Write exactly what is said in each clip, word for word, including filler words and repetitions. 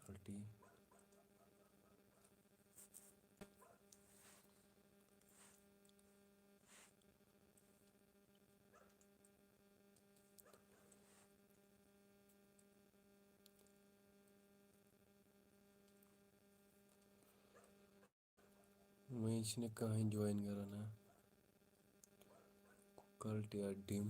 پٲٹھی۔ وۄنۍ چھِنہٕ کٕہٕنۍ join کران، ہا؟ Quality are dim۔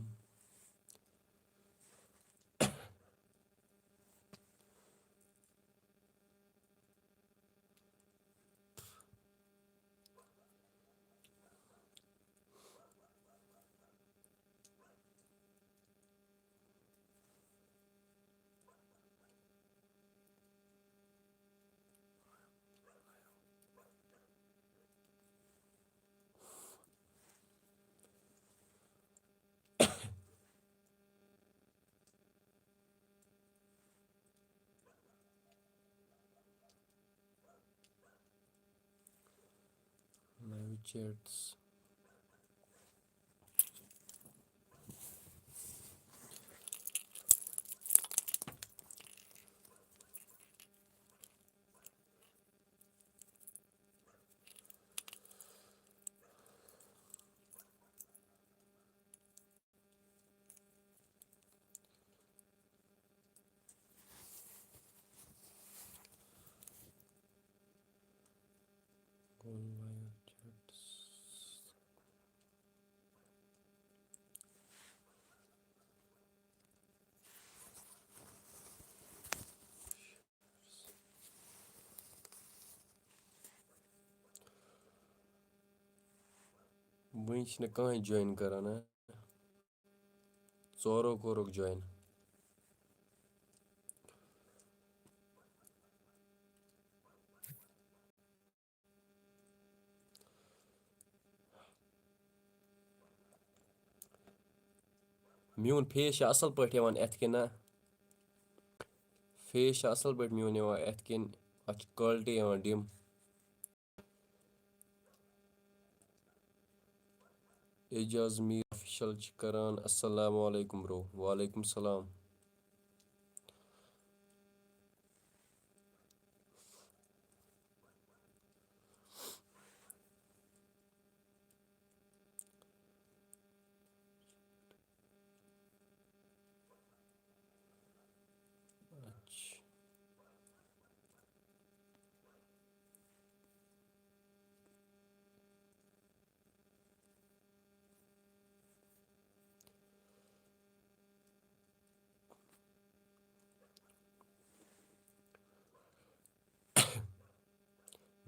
Live chats۔ Go live chats۔ وۄنۍ چھِنہٕ کٕہٕنۍ join کران، ہا؟ ژورو کوٚرُکھ join۔ میون face چھا اَصٕل پٲٹھۍ یِوان اَتھ کِنہٕ نہ؟ Face چھا اَصٕل پٲٹھۍ میون یِوان اَتھ کِنہٕ اَتھ چھِ quality یِوان dim؟ اعجاز میٖر official چھِ کران۔ السلام علیکم bro۔ وعلیکم السلام۔ اچھا۔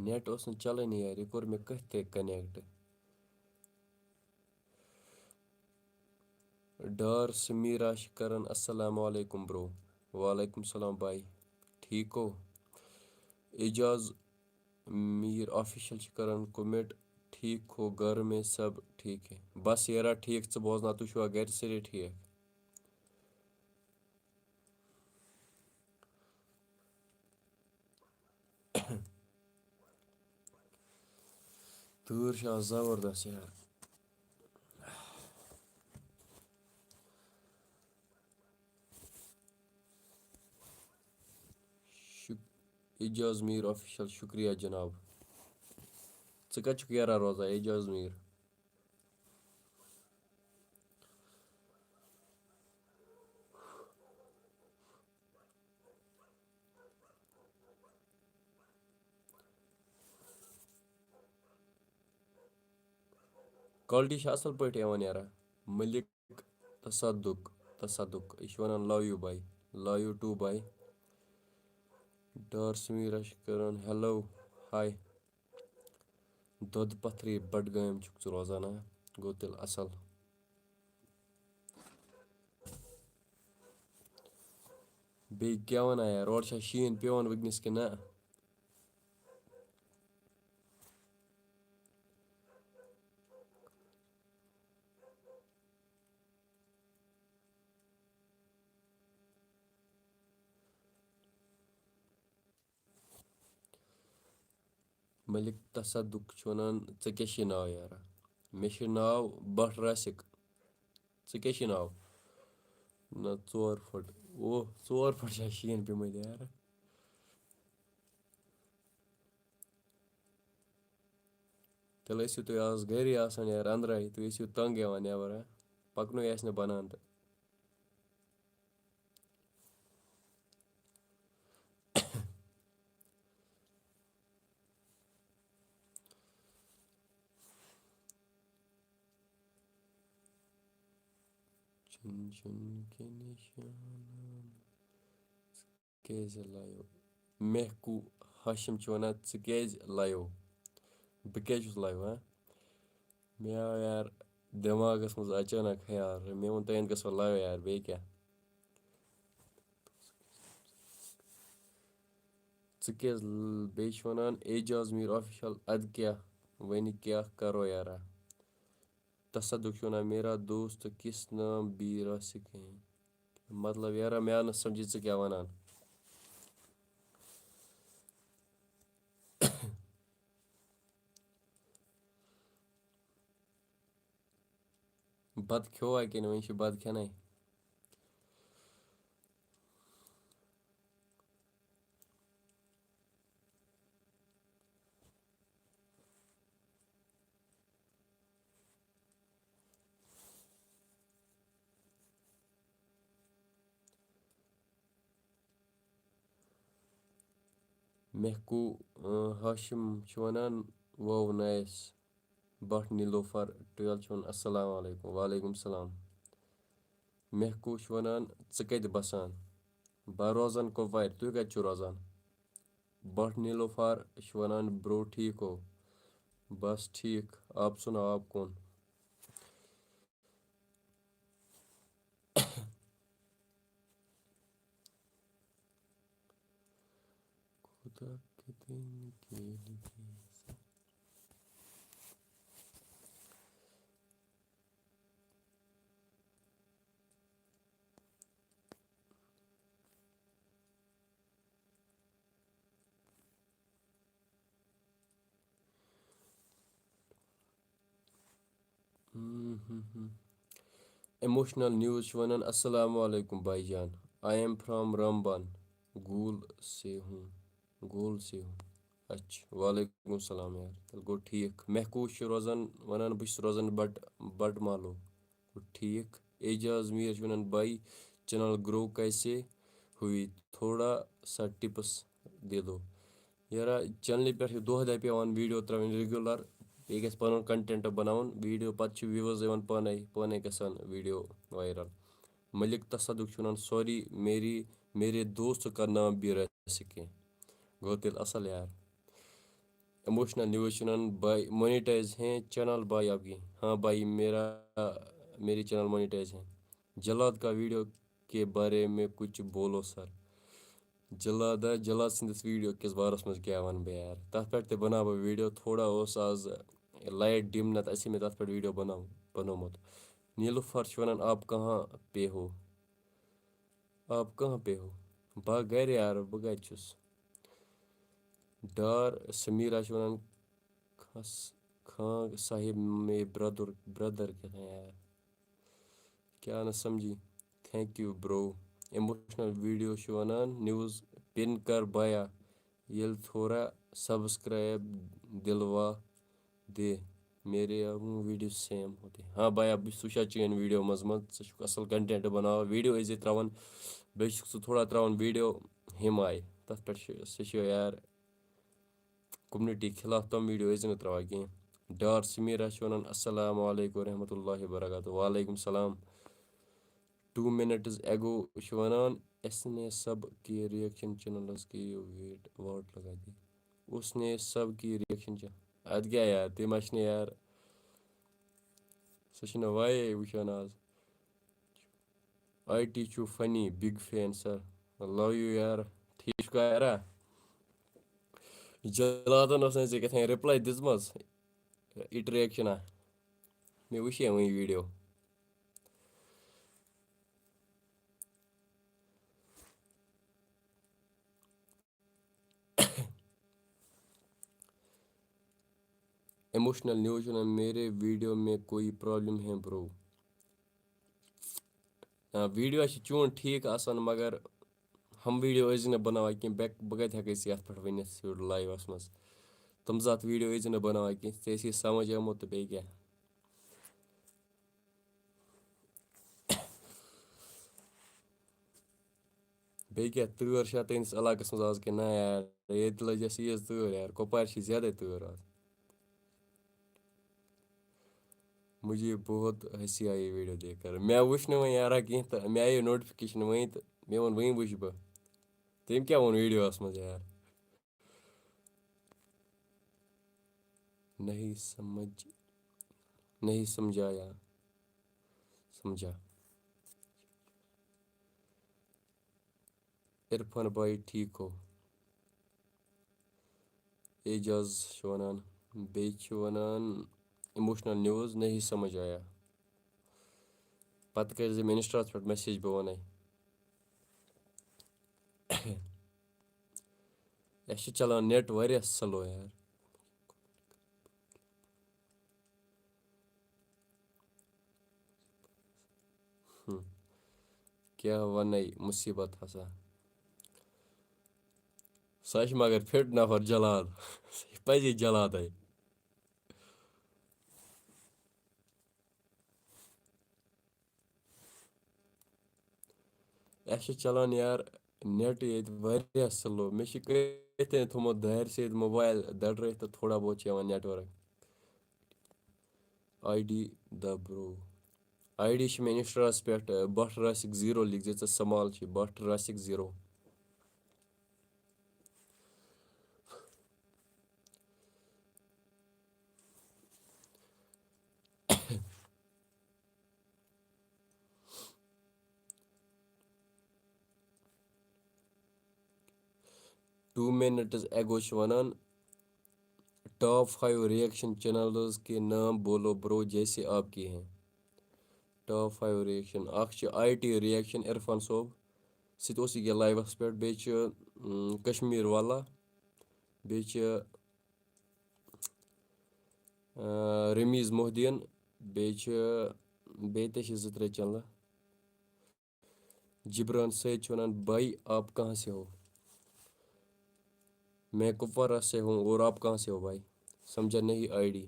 Net اوس نہٕ چلٲنی یارٕ، یہِ کوٚر مےٚ کٔتھۍ تہِ connect۔ ڈار سمیٖرا چھِ کران، السلام علیکم bro۔ وعلیکم السلام بھائی، ٹھیک ہو؟ اعجاز میٖر official چھِ کران comment، ٹھیک ہو گھر میں سب ٹھیک ہے؟ بس یارا ٹھیک، ژٕ بوزناو، تُہۍ چھِوا گھرِ سٲری ٹھیک؟ تۭر چھِ آز زبردست یار۔ شُک-، اعجاز میٖر official، شُکریہ جناب۔ ژٕ کَتہِ چھُکھ یارا روزان، اعجاز میٖر؟ Quality چھِ اَصٕل پٲٹھۍ یِوان یارا۔ مٔلِک تصدق، تصدق، یہِ چھُ وَنان love you bhai، love you too bhai۔ Dar Sameera چھِ کَران hello، hi۔ دۄدٕ پَتھری بَڈگٲمۍ چھُکھ ژٕ روزان، ہا؟ گوٚو تیٚلہِ اَصٕل۔ بیٚیہِ کیٛاہ وَنان یار، اورٕ چھا شیٖن پٮ۪وان وٕنۍکٮ۪نَس کِنہٕ نہ؟ مٔلِک تصدق چھُ وَنان، ژےٚ کیٛاہ چھُے ناو یارا؟ مےٚ چھُ ناو بٹ راسِک۔ ژےٚ کیٛاہ چھُے ناو؟ نہ، ژور فُٹ۔ اوہ، ژور فُٹ چھا شیٖن پیوٚمُت یارا؟ تیٚلہِ ٲسِو تُہۍ آز گَرے آسان یارٕ أنٛدرَے، تُہۍ ٲسِو تنٛگ یِوان نٮ۪بَر، ہا؟ پَکنُے آسہِ نہٕ بَنان تہٕ۔ چُن چُن کے نشانہ۔ کیٛازِ لایو؟ مہکوٗ ہاشم چھُ وَنان، "ژٕ کیٛازِ لایو؟ بہٕ کیٛازِ چھُس لایو، ہا؟" مےٚ آو یار دٮ۪ماغَس منٛز اچانک خیال، مےٚ ووٚن، "تۄہہِ گژھو لایو یار، بیٚیہِ کیٛاہ؟" ژٕ کیٛازِ ل-، بیٚیہِ چھِ وَنان اعجاز میٖر آفیشل، اَدٕ کیٛاہ؟ وۄنۍ کیٛاہ کَرو یارا؟ تصدق چھُ وَنان، "میرا دوست کس نام بھی راسک ہیں؟" مطلب، یارا، مےٚ آو نہٕ سَمجھی ژٕ کیٛاہ وَنان۔ بَتہٕ کھیوٚوا کِنہٕ وۄنۍ چھِ بَتہٕ کھٮ۪نَے؟ مہکوٗ، اۭں، ہاشم چھُ وَنان، "واو، نایس۔" بٹ نیلوفر ٹُویل چھُ وَنان، "السلام علیکم۔" وعلیکم السلام۔ مہکوٗ چھُ وَنان، "ژٕ کَتہِ بَسان؟" بہٕ روزان کۄپوارِ، تُہۍ کَتہِ چھِو روزان؟ بٹ نیلوفر چھُ وَنان، "برو، ٹھیٖک ہو؟" بس ٹھیٖک، آپ سُناو، آپ کون؟ خدا کے دین کے لیے۔ ایموشنل نیوز چھُ وَنان، "السلام علیکم بھائی جان، I am from رمبن، گول سے ہوں، گول سے ہوں۔" اچھا، وعلیکم السلام یار، تیٚلہِ گوٚو ٹھیٖک۔ مہکوٗ چھُ روزان، وَنان، "بہٕ چھُس روزان بٹ-، بٹہٕ مالو۔" گوٚو ٹھیٖک۔ اعجاز میٖر چھُ وَنان، "بھائی، چینل گرو کیسے ہوئی؟ تھوڑا سا ٹپس دے دو۔" یارا، چینلہِ پٮ۪ٹھ چھِ دۄہ دۄہ پٮ۪وان ویٖڈیو ترٛاوٕنۍ ریگیولر، بیٚیہِ گژھِ پَنُن کنٹینٹ بَناوُن۔ ویٖڈیو پَتہٕ چھِ ویوٕز یِوان پانَے، پانَے گژھان ویٖڈیو وائرل۔ ملک تصدق چھُ وَنان، "سوری، میری، میرے دوست کا نام بھی راسک ہے۔" گوٚو تیٚلہِ اَصٕل یار۔ ایموشنل نیوز چھُ وَنان، "بھائی، مونیٹائز ہیں چینل بھائی آپ کی؟" ہاں بھائی، میرا، میری چینل مونیٹائز ہیں۔ جلاد کا ویڈیو کے بارے میں کچھ بولو سر۔ جلاد، جلاد سٕنٛدِس ویڈیو کِس بارس منٛز کیٛاہ وَنہٕ بہٕ یار؟ تَتھ پٮ۪ٹھ تہِ بَناو بہٕ ویڈیو، تھوڑا اوس آز لایٹ ڈِم، نَتہٕ آسہِ ہے مےٚ تَتھ پٮ۪ٹھ ویڈیو بَناو-، بَنومُت۔ نیلوفر چھُ وَنان، "آپ کہاں پے ہو؟ آپ کہاں پے ہو؟" بہٕ گَرِ یار، بہٕ کَتہِ چھُس؟ ڈار سمیٖرا چھِ وَنان، "خس-، خان صاحب میں برادر، برادر کیٛاہ تام یار۔" کیٛاہ نہٕ سَمجھی؟ Thank you bro۔ Emotional video چھُ وَنان، "نیوز پِن کر بایا، ییٚلہِ تھوڑا سبسکرائب دِلوا دے، میرے ویڈیو سیم ہوتے۔" ہاں بایا، بہٕ چھُس وٕچھان چٲنۍ ویڈیو منٛز منٛز، ژٕ چھُکھ اَصٕل کنٹینٹ بَناوان، ویڈیو ٲسۍ زِ ترٛاوان، بیٚیہِ چھُکھ ژٕ تھوڑا ترٛاوان ویڈیو ہُمہِ آیہِ، تَتھ پٮ۪ٹھ چھُ، سُہ چھُ یار، کمیونٹی خلاف تِم ویڈیو ٲسۍ زِ نہٕ ترٛاوان کینٛہہ۔ ڈار سمیٖرا چھِ وَنان، "السلام علیکم ورحمۃ اللہ وبرکاتہ۔" وعلیکم السلام۔ Two minutes ago چھِ وَنان، "اس نے سب کی ریئیکشن چینلس کی ویٹ واٹ لگا دی۔" اس نے سب کی ریئیکشن چ-، اَدٕ کیٛاہ یار، تٔمۍ ما چھِنہٕ یار، سُہ چھُنہٕ وایے وٕچھان آز۔ آی ٹی چھُ funny، big fan sir، love you یار۔ ٹھیٖک چھُکھا یارا؟ جلادن اوس نہٕ ژےٚ کیٛاہ تام reply دِژمٕژ، اِٹ ریکشنا۔ مےٚ وٕچھے وۄنۍ ویڈیو۔ ایموشنل نیوز چھُ وَنان، "میرے ویڈیو میں کوئی پرابلم ہے برو؟" آ، ویڈیو چھِ چون ٹھیٖک آسان، مگر ہم ویڈیو ٲسۍ زِ نہٕ بَناوان کینٛہہ، بہٕ، بہٕ کَتہِ ہٮ۪کَے ژےٚ یَتھ پٮ۪ٹھ ؤنِتھ یورٕ لایوَس منٛز۔ تِم زٕ ہَتھ video ٲسۍ زِ نہٕ بَناوان کینٛہہ، ژےٚ ٲسی سَمٕجھ آمُت تہٕ بیٚیہِ کیٛاہ؟ بیٚیہِ کیٛاہ، تۭر چھا تُہٕنٛدِس علاقَس منٛز آز کِنہٕ نہ یار؟ ییٚتہِ لٔج اَسہِ ییٖژ تۭر یار، کۄپوارِ چھِ زیادَے تۭر آز۔ مجھے بہت ہنسی آئی ویڈیو دیکھ کر۔ مےٚ وٕچھ نہٕ وۄنۍ یارا کینٛہہ تہٕ مےٚ آیہِ notification وۄنۍ تہٕ مےٚ ووٚن وۄنۍ وٕچھِ بہٕ۔ تٔمۍ کیٛاہ ووٚن ویڈیوَس منٛز یار؟ نہیں سمجھ، نہیں سمجھایا، سمجھا۔ عرفان بھائی ٹھیک ہو؟ اعجاز چھُ وَنان، بیٚیہِ چھُ وَنان، emotional news نہیں سمجھ آیا۔ پَتہٕ کٔرۍ زِ مےٚ Insta-ہَس پٮ۪ٹھ message، بہٕ وَنَے۔ اَسہِ چھُ چلان net واریاہ slow یار۔ ہم۔ کیٛاہ وَنَے مُصیٖبت ہسا۔ سُہ چھُ مگر fit نفر جلاد۔ سُہ چھُ پَزی جلادَے۔ اَسہِ چھُ چلان یار net ییٚتہِ واریاہ slow۔ مےٚ چھُ کٔرِتھ تھوٚمُت دارِ سۭتۍ mobile دٔٹرٲیِتھ تہٕ تھوڑا بہت چھُ یِوان network۔ آئی ڈی دَ برو۔ آئی ڈی چھِ مےٚ Insta-ہَس پٮ۪ٹھ، بٹ راسِک زیٖرو لیکھزِ ژٕ، سمال چھِ Bhat Rasik zero. Two minutes ago چھِ وَنان، top five reaction channels کے نام بولو برو جیسے آپ کے ہیں۔ Top five reaction، اَکھ چھِ آئی ٹی reaction عرفان صٲب، سُہ تہِ اوس ییٚکیٛاہ live-َس پٮ۪ٹھ، بیٚیہِ چھِ، اۭں، کشمیر والا، بیٚیہِ چھِ، اۭں، رمیز محدیٖن، بیٚیہِ چھِ، بیٚیہِ تہِ چھِ زٕ ترٛےٚ channel۔ جبران سید چھُ وَنان، بھائی آپ کہاں سے ہو؟ میں کپوارہ سے ہوں اور آپ کہاں سے ہو بھائی؟ سمجھا نہیں آئی ڈی۔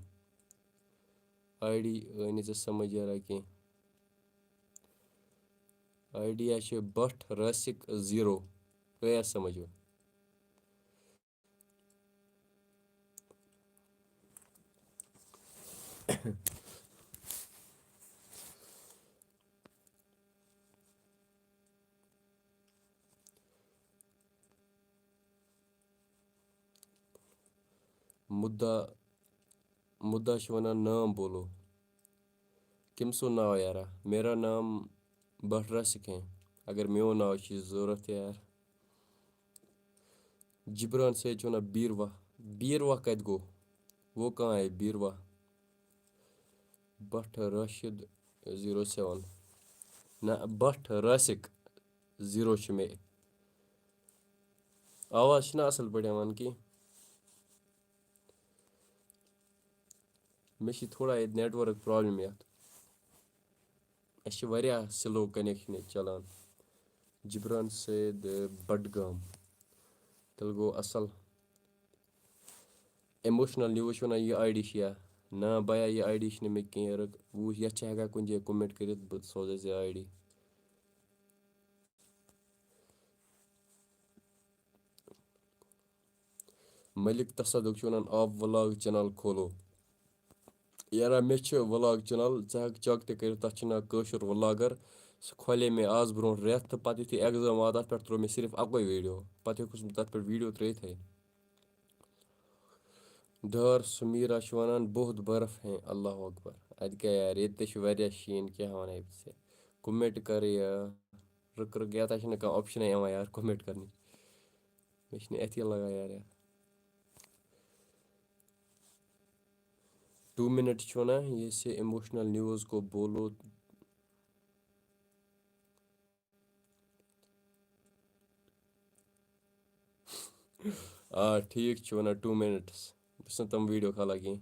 آئی ڈی آیہِ نہٕ ژےٚ سمجھ یارا کینٛہہ۔ آئی ڈی چھِ بٹ راسِک زیٖرو۔ گٔیا سمجھ وۄنۍ؟ مُدا، مُدا چھُ وَنان، نام بولو۔ کٔمۍ سُنٛد ناو یارا؟ میرا نام بٹ راسِک ہے۔ اگر میون ناو چھُے ضوٚرَتھ یار۔ جبران سید چھُ وَنان، بیٖرواہ۔ بیٖرواہ کَتہِ گوٚو؟ وہ کہاں ہے بیٖرواہ؟ Bhat Rashid zero seven. نہ، بٹ راسِک زیٖرو چھُ مےٚ۔ آواز چھِنہٕ اَصٕل پٲٹھۍ یِوان کینٛہہ۔ مےٚ چھِ تھوڑا ییٚتہِ network problem یَتھ۔ اَسہِ چھِ واریاہ slow connection ییٚتہِ چلان۔ جبران سید بڈگام۔ تیٚلہِ گوٚو اَصٕل۔ Emotional news چھِ وَنان، یہِ آئی ڈی چھِ یا؟ نہ بیا، یہِ آئی ڈی چھِنہٕ مےٚ کینٛہہ۔ رٕک، وٕچھ، یَتھ چھِ ہٮ۪کان کُنہِ جایہِ comment کٔرِتھ، بہٕ سوزَے ژےٚ آئی ڈی۔ ملک تصدق چھُ وَنان، آپ vlog channel کھولو۔ یارا، مےٚ چھِ vlog channel، ژٕ ہٮ۪کھ check تہِ کٔرِتھ، تَتھ چھُ ناو کٲشُر vlogger۔ سُہ کھولے مےٚ آز برونٛٹھ رٮ۪تھ، تہٕ پَتہٕ یُتھُے exam آو، تَتھ پٮ۪ٹھ ترٛوو مےٚ صرف اَکُے video، پَتہٕ ہیوٚکُس نہٕ تَتھ پٮ۪ٹھ video ترٛٲیِتھٕے۔ ڈار سمیرا چھُ وَنان، بہت برف ہے، اللہ اکبر۔ اَتہِ کیٛاہ یار، ییٚتہِ تہِ چھُ واریاہ شیٖن، کیٛاہ وَنَے بہٕ ژےٚ۔ Comment کَرٕ یا رٕک رٕک، یَتھ چھِنہٕ کانٛہہ option یِوان یار comment کَرنٕچ۔ مےٚ چھِنہٕ اَتھِ لَگان یار، یار۔ Two minutes چھُ وَنان، یہِ سے emotional news کو بولو۔ آ، ٹھیٖک چھُ وَنان، two minutes۔ بہٕ چھُس نہٕ تِم video کھالان کینٛہہ۔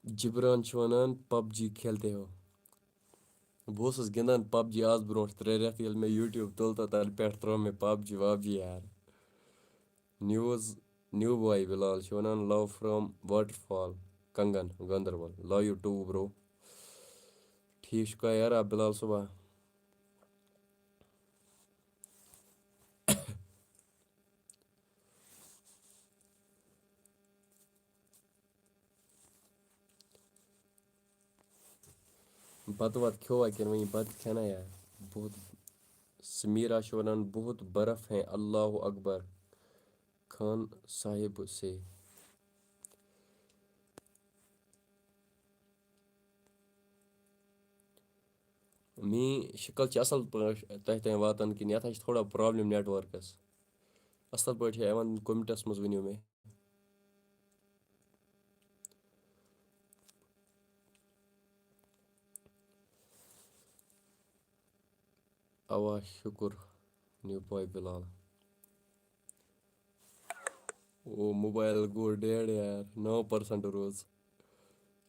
جبران چھُ وَنان، پب جی کھیلتے ہو۔ بہٕ اوسُس گِنٛدان پب جی آز برونٛٹھ ترٛےٚ رٮ۪تھ، ییٚلہِ مےٚ YouTube تُل تہٕ تَنہٕ پٮ۪ٹھ ترٛوو مےٚ پب جی وب جی یار۔ News، new boy بلال چھُ وَنان، "Love from waterfall، Kangan, Ganderbal. Love you too, bro۔" ٹھیٖک چھُکھا یارا بلال صٲبا؟ بَتہٕ وَتہٕ کھیوٚوا کِنہٕ وۄنۍ بَتہٕ کھٮ۪نا یار؟ بہت، سمیٖرا چھِ وَنان، "بہت برف ہے، اللہ اکبر خان صاحب سے۔" میٛٲنۍ شکل چھِ اَصٕل پٲٹھۍ تۄہہِ تام واتان کِنہٕ یَتھ ہا چھِ تھوڑا problem networkس؟ اَصٕل پٲٹھۍ چھا یِوان؟ Commentس منٛز ؤنِو مےٚ۔ اوا شکر، new boy بلال۔ او موبایل گوٚو dead یار، نَو percent روٗز۔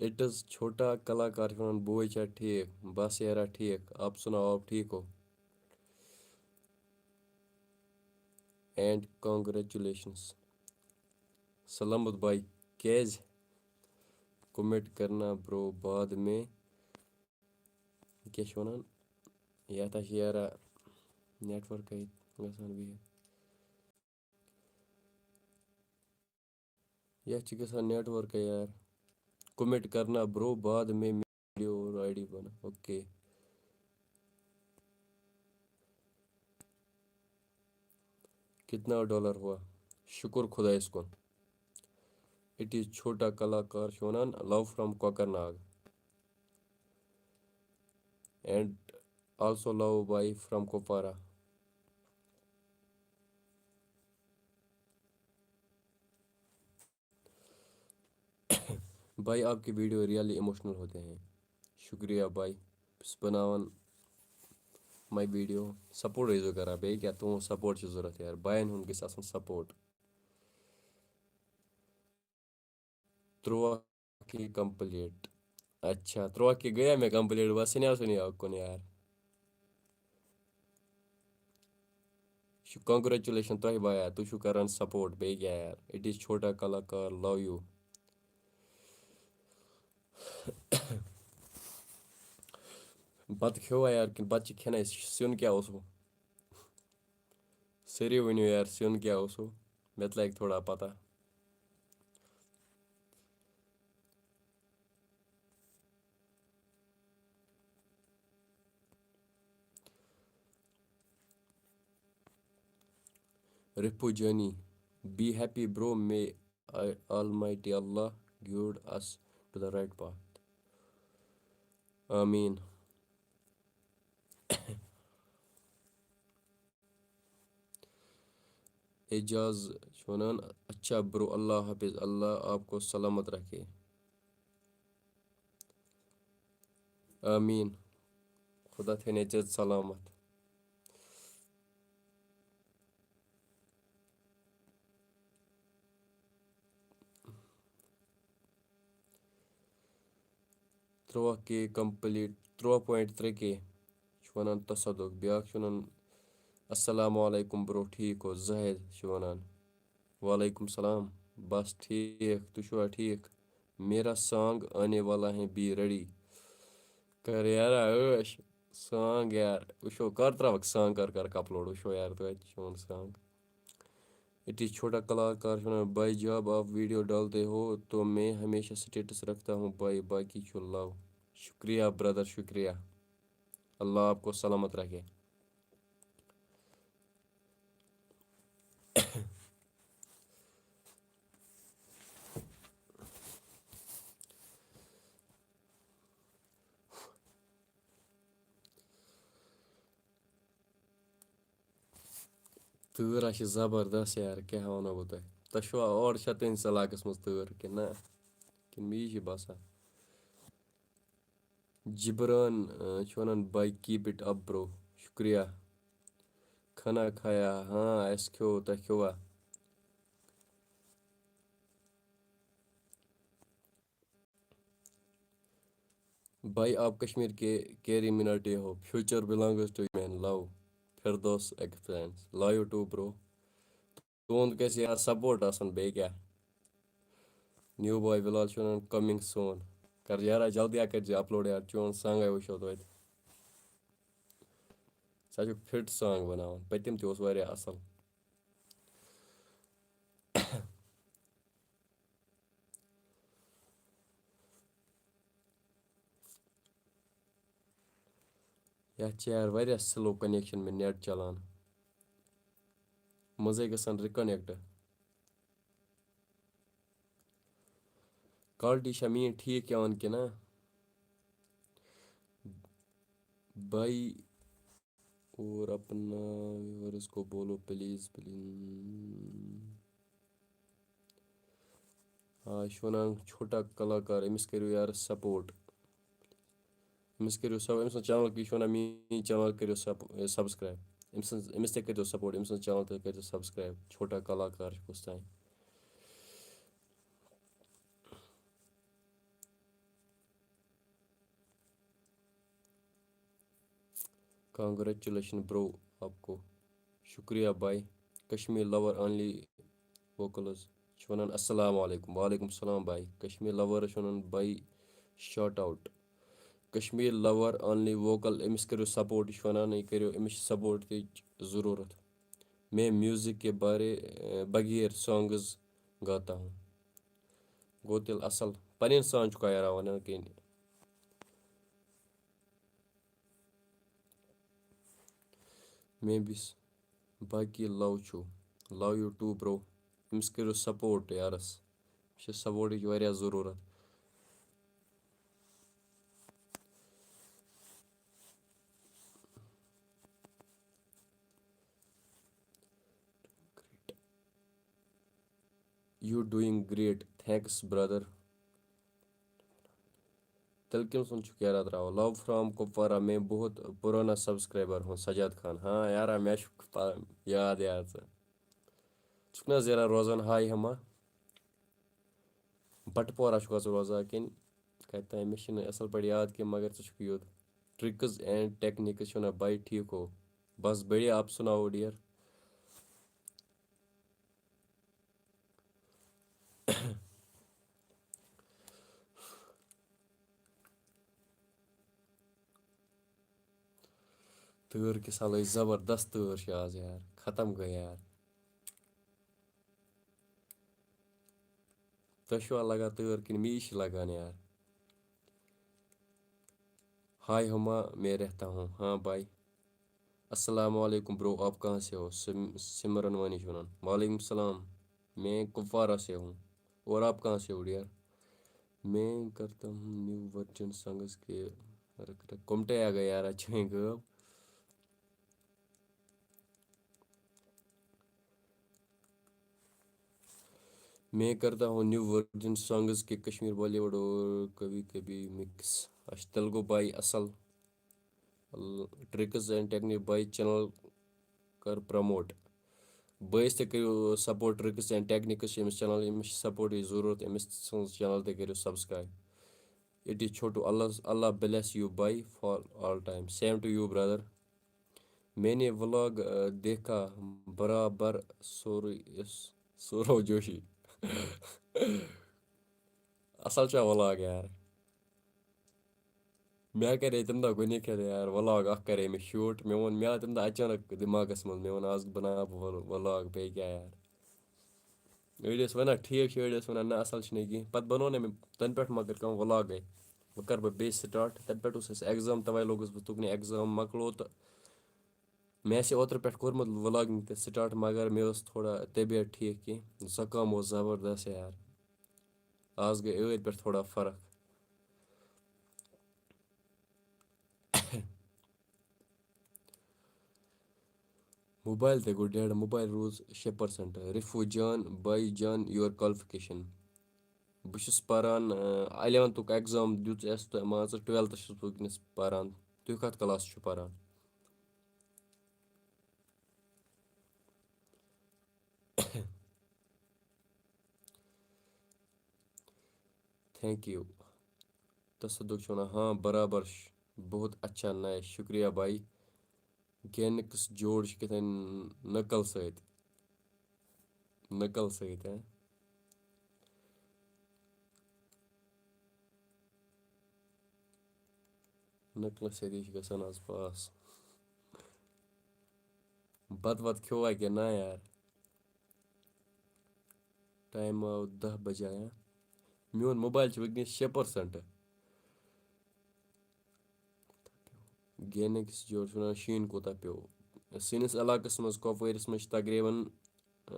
It is چھوٹا کلاکار چھُ وَنان، "بوے چھا ٹھیٖک؟" بس یارا ٹھیٖک، آپ سناؤ، آپ ٹھیٖک ہو؟ And congratulations۔ سلامت بھائی، کیٛازِ؟ Comment کرنا bro بعد میں۔ کیٛاہ چھِ وَنان؟ یَتھ ہا چھِ یارا networkے گژھان بِہِتھ۔ یَتھ چھِ گژھان networkے یار۔ Comment کرنا bro بعد میں، video اور آئی ڈی بنا۔ اوکے۔ کتنا ڈالر ہوا؟ شکر خدایس کُن۔ It is چھوٹا کلاکار چھُ وَنان، "Love from Kokernag. And also love bye from Kupwara." بھائی، آپ کے video really emotional ہوتے ہیں۔ شکریہ بھائی، بہٕ چھُس بناوان my video۔ Support ٲسۍزیو کران، بیٚیہِ کیٛاہ، تُہُنٛد support چھُ ضوٚرَتھ یار، بھایَن ہُنٛد گژھِ آسُن support۔ تُرٛواہ کے complete۔ اچھا، تُرٛواہ کے گٔیا مےٚ complete، بس سُنیٛاو سُنیٛاو کُن یار۔ چھُ congratulation تۄہہِ بھایا، تُہۍ چھِو کران support، بیٚیہِ کیٛاہ یار۔ It is چھوٹا کلاکار، love you۔ بَتہٕ کھیوٚوا یار کِنہٕ بَتہٕ چھِ کھٮ۪نَے؟ سیُن کیٛاہ اوسوٕ؟ سٲری ؤنِو یار، سیُن کیٛاہ اوسوٕ؟ مےٚ تہِ لَگہِ تھوڑا پَتہ۔ رِفو جانی، be happy bro، may I, Almighty Allah guide us to the right path۔ آمین۔ اعجاز چھُ وَنان، اچھا برو، اللہ حافظ، اللہ آپ کو سلامت رکھے۔ آمین۔ خدا تھٲینَے ژےٚ سلامت۔ تُرٛواہ کے complete، تُرٛواہ point ترٛےٚ کے چھُ وَنان تصدق۔ بیٛاکھ چھُ وَنان، السلام علیکم برو، ٹھیٖک ہو؟ زاہد چھُ وَنان، وعلیکم السلام، بس ٹھیٖک، تُہۍ چھِوا ٹھیٖک؟ میرا song آنے والا ہے، be ready۔ کر یارا عٲش، song یار، وٕچھو کر ترٛاوَکھ song، کر کر upload، وٕچھو یار توتہِ چون song۔ It is چھوٹا کلاکار چھُ وَنان، بھائی جب آپ video ڈالتے ہو تو میں ہمیشہ status رکھتا ہوں بھائی، باقی چھُ love۔ شُکریہ brother، شُکریہ۔ اللہ آپ کو سلامت رکھے۔ تۭر ہا چھِ زبردست یار، کیٛاہ وَنو بہٕ تۄہہِ؟ تۄہہِ چھُوا، اورٕ چھا تُہٕنٛدِس علاقَس منٛز تۭر کِنہٕ نہ؟ کِنہٕ مےٚ یی چھِ باسان؟ جبران، آ، چھُ وَنان، "بھائی keep it up bro، شُکریہ۔" کھانا کھایا؟ ہاں، اَسہِ کھیوٚو، تۄہہِ کھیوٚوا؟ بھائی، آپ کشمیر کے کیری مناٹی ہو، future belongs to man, love. Firdous experience, love you too bro. تُہُنٛد گژھِ یار support آسُن، بیٚیہِ کیٛاہ؟ New boy بلال چھُ وَنان coming soon. کر یارا جلدی، اَکھ کٔرۍ زِ upload یار، چون سانگے وٕچھو توتہِ. ژٕ چھُکھ fit song بناوان، پٔتِم تہِ اوس واریاہ اَصٕل. یَتھ چھِ یار واریاہ slow connection مےٚ net چلان. منٛزَے گژھان reconnect. Quality چھا میٛٲنۍ ٹھیٖک یِوان کِنہٕ نہ؟ بھائی، اور اپنا viewers کو بولو please, please. آ، یہِ چھُ وَنان چھوٹا کلاکار، أمِس کٔرِو یارٕ support. أمِس کٔرِو سب-، أمۍ سٕنٛز channel، یہِ چھُ وَنان میٛٲنۍ channel کٔرِو سب-، subscribe. أمۍ سٕنٛز، أمِس تہِ کٔرۍزیو support، أمۍ سٕنٛز channel تہِ کٔرۍزیو subscribe. چھوٹا کلاکار چھُ کُس تام. Congratulation bro آپ کو. شُکریہ بھائی. Kashmir lover only vocals چھُ وَنان السلام علیکم. وعلیکم السلام بھائی. Kashmir lover چھُ وَنان بھائی shout out. Kashmir lover only vocal، أمِس کٔرِو support، یہِ چھُ وَنان یہِ کٔرِو، أمِس چھِ support تٕچ ضروٗرت. میں میوزک کے بارے، بغیر songs گاتا ہوں. گوٚو تیٚلہِ اَصٕل. پَنٕنۍ song چھُکھ یارا وَنان کِنہٕ؟ مےٚ بِس باقی love چھُو. Love you too bro. أمِس کٔرِو support یارَس. أمِس چھِ supportٕچ واریاہ ضروٗرت. You doing great, thanks brother. تیٚلہِ کٔمۍ سُنٛد چھُکھ یارا ترٛاوان؟ Love from کُپوارہ، میں بہت پرانا subscriber ہوں، سجاد خان. ہاں یارا، مےٚ چھُ پا-، یاد یار ژٕ. ژٕ چھُکھ نہ حظ یارا روزان ہاے ہما؟ بَٹہٕ پورہ چھُکھ حظ روزان کِنہٕ کَتہِ تام؟ مےٚ چھِنہٕ اَصٕل پٲٹھۍ یاد کینٛہہ، مگر ژٕ چھُکھ یوٚت. Tricks and techniques چھُو نہ بھائی ٹھیٖک ہو؟ بس بڑھیا، آپ سناؤ ڈیئر. تۭر کِس حالٕچ زبردست تۭر چھِ آز یار، ختم گٔے یار. تۄہہِ چھُوا لگان تۭر کِنہٕ مےٚ چھِ لگان یار؟ ہاے ہما میں رہتا ہوں. ہاں بھائی. السلام علیکم برو، آپ کہاں سے ہو؟ سم-، سمرن وانی چھِ وَنان. وعلیکم السلام، میں کپوارہ سے ہوں. اور آپ کہاں سے ہو ڈیئر؟ میں کرتا ہوں نیو ورجن سانگس کے. کومٹے آ گئے یار، اچھا گٲو. میں کرتا ہوں نیو ورجن سانگز کے کشمیر بالی ووڈ اور کبھی کبھی مکس. اچھا، تیلگو بھائی اصل. Tricks and techniques بھائی، چینل کر پروموٹ. بٲیِس تہِ کٔرِو support، Tricks and techniques چھِ أمِس channel، أمِس چھِ support یہِ ضروٗرت، أمِس سٕنٛز channel تہِ کٔرِو subscribe. It is چھوٹو. اللہ، اللہ bless you bhai for all time. Same to you brother. میں نے vlog دیکھا، برابر سورُے، سورو جوشی. اصل چھا vlog یار؟ مےٚ کرے تمہِ دۄہ گۄڈٕنِکۍ پھِرِ یار vlog اکھ کرے مےٚ shoot. مےٚ ووٚن، مےٚ آو تمہِ دۄہ اچانک دٮ۪ماغس منٛز، مےٚ ووٚن آز بناو بہٕ vlog، بیٚیہِ کیٛاہ یار. أڑۍ ٲسۍ وَنان ٹھیٖک چھُ، أڑۍ ٲسۍ وَنان نہ اَصٕل چھُنہٕ کینٛہہ. پَتہٕ بَنوو نہٕ مےٚ، تَنہٕ پٮ۪ٹھ ما کٔر کٲم vlogٕے. وۄنۍ کَرٕ بہٕ بیٚیہِ start. تَنہٕ پٮ۪ٹھ اوس اَسہِ exam، تَوَے لوٚگُس بہٕ تُکنُے، exam مۄکلو تہٕ مےٚ آسہِ اوترٕ پٮ۪ٹھ کوٚرمُت vlogging تہِ start، مگر مےٚ ٲس تھوڑا طبیعت ٹھیٖک کینٛہہ، زُکام اوس زبردست یار. آز گٔے عٲدۍ پٮ۪ٹھ تھوڑا فرق. موبایل تہِ گوٚو dead، موبایل روٗز شےٚ percent. رفو جان، بھائی جان، your qualification. بہٕ چھُس پران، الیونتھُک exam دیُت اَسہِ تہٕ مان ژٕ twelfth چھُس بہٕ وٕنکیٚنَس پران. تُہۍ کَتھ class چھِو پران؟ Thank you. تصدق چھُ وَنان، ہاں، برابر چھُ۔ بہت اچھا، نایس، شُکریہ بھائی۔ گینکس جوڑ چھُ کِتھ کٔنۍ نقل سۭتۍ۔ نقل سۭتۍ، ہاں۔ نقلہٕ سۭتی چھِ گژھان آز پاس۔ بَتہٕ وَتہٕ کھیوٚوا کِنہٕ نہ یار؟ ٹایم آو دَہ بَجے، ہاں۔ میون موبایل چھُ وٕنکیٚنَس شےٚ پٔرسَنٛٹ۔ گینکس جوڑ چھُ وَنان، شیٖن کوٗتاہ پیوٚو؟ سٲنِس علاقَس منٛز، کۄپوٲرِس منٛز چھِ تقریٖباً، آ،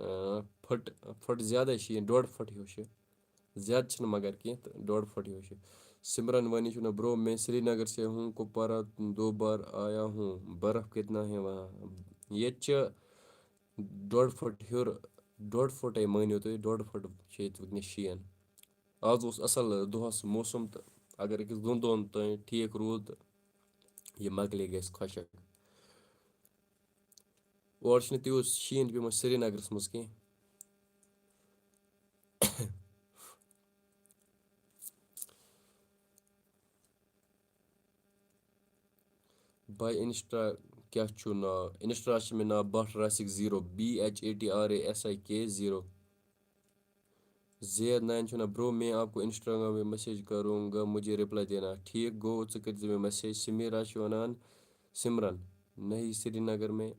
فُٹ، فُٹ زیادَے شیٖن، ڈۄڈ فُٹ ہیوٗ چھُ۔ زیادٕ چھِنہٕ مگر کینٛہہ تہٕ ڈۄڈ فُٹ ہیوٗ چھُ۔ سمرن وانی چھُ وَنان، برو، میں سری نگر سے ہوں، کپوارہ دو بار آیا ہوں، برف کتنا ہے وہاں؟ ییٚتہِ چھِ ڈۄڈ فُٹ ہیوٚر، ڈۄڈ فُٹَے مٲنِو تُہۍ، ڈۄڈ فُٹ چھِ ییٚتہِ وٕنکیٚنَس شیٖن۔ آز اوس اَصٕل دۄہَس موسم تہٕ اگر أکِس دۄن دۄہَن تام ٹھیٖک روٗد تہٕ یہِ مۄکلے گژھِ خۄشک۔ اورٕ چھُنہٕ تیوٗت شیٖن پیوٚمُت سرینگرَس منٛز کینٛہہ۔ بھائی، انسٹا کیٛاہ چھُ ناو؟ انسٹا چھُ مےٚ ناو Bhat Rasik zero, B H A T R A S I K zero. Z nine چھُ وَنان، برو، میں آپ کو انسٹاگرام پہ میسج کروں گا، مجھے رپلائی دینا۔ ٹھیٖک گوٚو، ژٕ کٔرۍ زِ مےٚ میسج۔ سمیٖرا چھِ وَنان، سمرن، نہیں سرینگر میں۔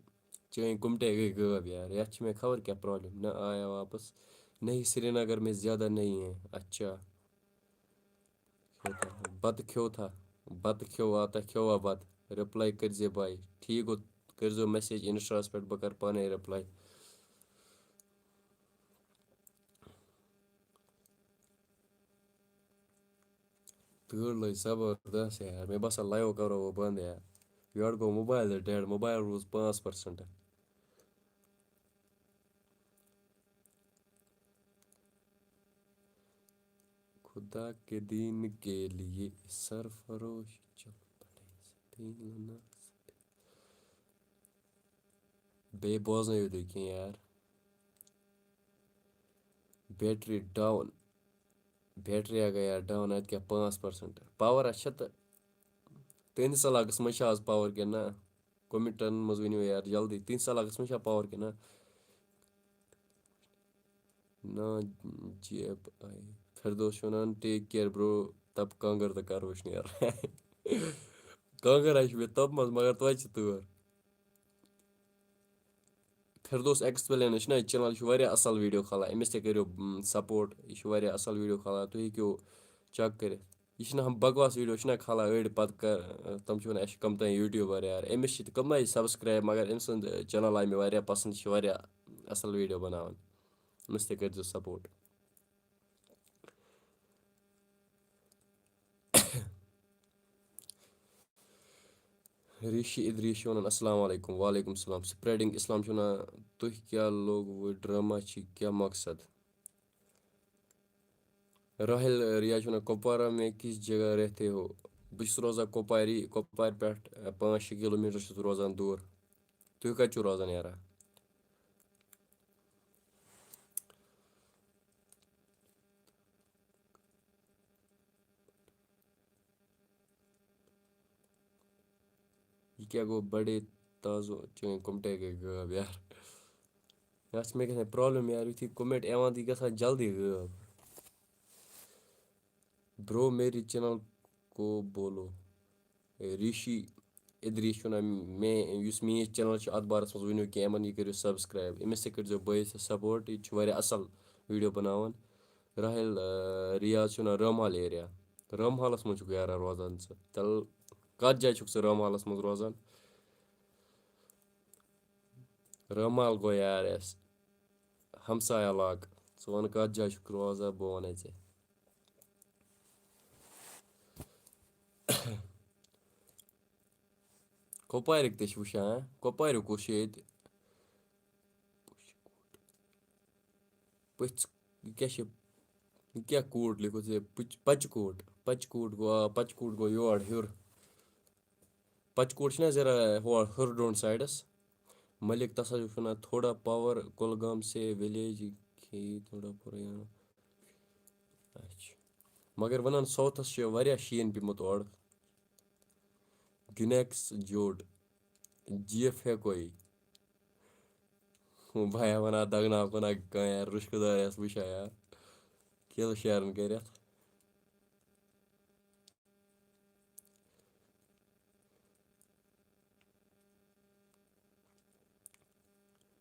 چٲنۍ کُمٹے گٔے غٲب یار، یَتھ چھِ مےٚ خبر کیٛاہ پرابلم، نہ آیا واپس۔ نہیں سرینگر میں زیادہ نہیں ہے۔ اچھا۔ کھیوٚو تھا؟ بَتہٕ کھیوٚو تھا؟ بَتہٕ کھیوٚو آتا کھیوٚوا بَتہٕ؟ رپلائی کٔرۍ زِ بھائی۔ ٹھیٖک گوٚو، کٔرۍ زیو میسج انسٹاہَس پٮ۪ٹھ، بہٕ کَرٕ پانَے رپلائی۔ تۭر لٔج زبردست یار، مےٚ باسان لایو کرو وۄنۍ بنٛد یار۔ یورٕ گوٚو موبایل تہِ ڈیڈ، موبایل روٗز پانٛژھ پٔرسنٹ۔ خدا کے دین کے لیے سرفروش، چلو پڑھیں۔ بیٚیہِ بوزنٲیِو تُہۍ کینٛہہ یار۔ Battery down. بیٹری ہا گٔے یار ڈاوُن، اَتہِ کیٛاہ پانٛژھ پٔرسَنٛٹ؟ پاوَر ہا چھےٚ تہٕ۔ تُہٕنٛدِس علاقَس منٛز چھا آز پاوَر کِنہٕ نہ؟ کومنٹَن منٛز ؤنِو یار جلدی، تُہٕنٛدِس علاقَس منٛز چھا پاوَر کِنہٕ نہ؟ نا، جی ایپ آیہِ۔ فردوس چھُ وَنان، "ٹیک کِیَر برو، تَب کانٛگٕر تہٕ کَرٕ وٕچھنہِ یار۔" کانٛگٕر ہا چھِ مےٚ تٔپمٕژ، مگر توتہِ چھِ تۭر۔ فردوس ایکسپلین چھُنہ یہِ چینل، یہِ چھُ واریاہ اَصٕل ویٖڈیو کھالان، أمِس تہِ کٔرِو، م، سپورٹ، یہِ چھُ واریاہ اَصٕل ویٖڈیو کھالان، تُہۍ ہیٚکِو چیک کٔرِتھ۔ یہِ چھِنہ ہم بکواس ویٖڈیو چھِنہ کھالان أڑۍ، پتہٕ کر، تِم چھِ وَنان، "اَسہِ چھِ کٕم تام یوٗٹیوٗبر یار۔" أمِس چھِ تِم آیہِ سبسکرایب، مگر أمۍ سُنٛد چینل آیہِ مےٚ واریاہ پسنٛد، یہِ چھِ واریاہ اَصٕل ویٖڈیو بناوان، أمِس تہِ کٔرۍزیو سپورٹ۔ ریٖشی ادریٖش چھُ وَنان، "السلام علیکم۔" وعلیکم السلام۔ سپریڈنگ اسلام چھُ وَنان، "تُہۍ کیٛاہ لوگوٕ ڈرامہ چھِ، کیٛاہ مقصد؟" راحل ریاض چھُ وَنان، "کپوارہ میں کس جگہ رہتے ہو؟" بہٕ چھُس روزان کۄپواری، کۄپوارِ پٮ۪ٹھ، اَ، پانٛژھ شےٚ کِلوٗ میٖٹر چھُس بہٕ روزان دوٗر۔ تُہۍ کَتہِ چھِو روزان یارا؟ یہِ کیٛاہ گوٚو بڑے تازو، چٲنۍ کومٹے گٔے غٲب یار۔ یَتھ چھِ مےٚ گژھان پرابلم یار، یُتھُے کومنٹ یِوان تہٕ یہِ گژھان جلدی غٲب۔ برو میری چینل کو بولو۔ اے، ریٖشی ادریٖش چھُ وَنان، مےٚ، یُس میٛٲنۍ چینل چھِ، اَتھ بارَس منٛز ؤنِو کینٛہہ یِمَن، یہِ کٔرِو سبسکرایب، أمِس تہِ کٔرۍزیو بٲیِس سۭتۍ سپورٹ، یہِ تہِ چھُ واریاہ اَصٕل ویٖڈیو بَناوان۔ راحل، آ، ریاض چھُ وَنان رٲمحال ایریا۔ رٲمحالَس منٛز چھُکھ یارا روزان ژٕ؟ تیٚلہِ کَتھ جایہِ چھُکھ ژٕ رٲمحالَس منٛز روزان؟ رٲمحال گوٚو یار اَسہِ ہمسایہِ علاقہٕ۔ ژٕ وَن کَتھ جایہِ چھُکھ روزان، بہٕ وَنَے ژےٚ۔ کۄپوارِکۍ تہِ چھِ وٕچھان، کۄپواریُک کُس چھُ ییٚتہِ؟ پٔژھ، یہِ کیٛاہ چھِ، یہِ کیٛاہ کوٗٹ لیوٚکھُتھ ژےٚ؟ پٔچ-، پَچہِ کوٗٹ، پَچہِ کوٗٹ گوٚو، آ، پَچہِ کوٗٹ گوٚو یور ہیوٚر۔ پَچہِ کوٗٹ چھِنہ ذرا ہور ہیوٚر ڈوٗن سایڈَس۔ ملک تصوف چھُ وَنان، تھوڑا پاور کُلگام سے ولیج کھیٚیہِ تھوڑا پورا یہِ۔ اچھا۔ مگر وَنان ساوتھَس چھِ واریاہ شیٖن پیوٚمُت اورٕ۔ گِنیکس جوڈ، جی ایف ہے کوئی۔ بھایا وَنان دَگناو کُنہ کانٛہہ یار، رُشکہٕ دار آسہِ وٕچھان یار۔ کیلہٕ شیرَن کٔرِتھ۔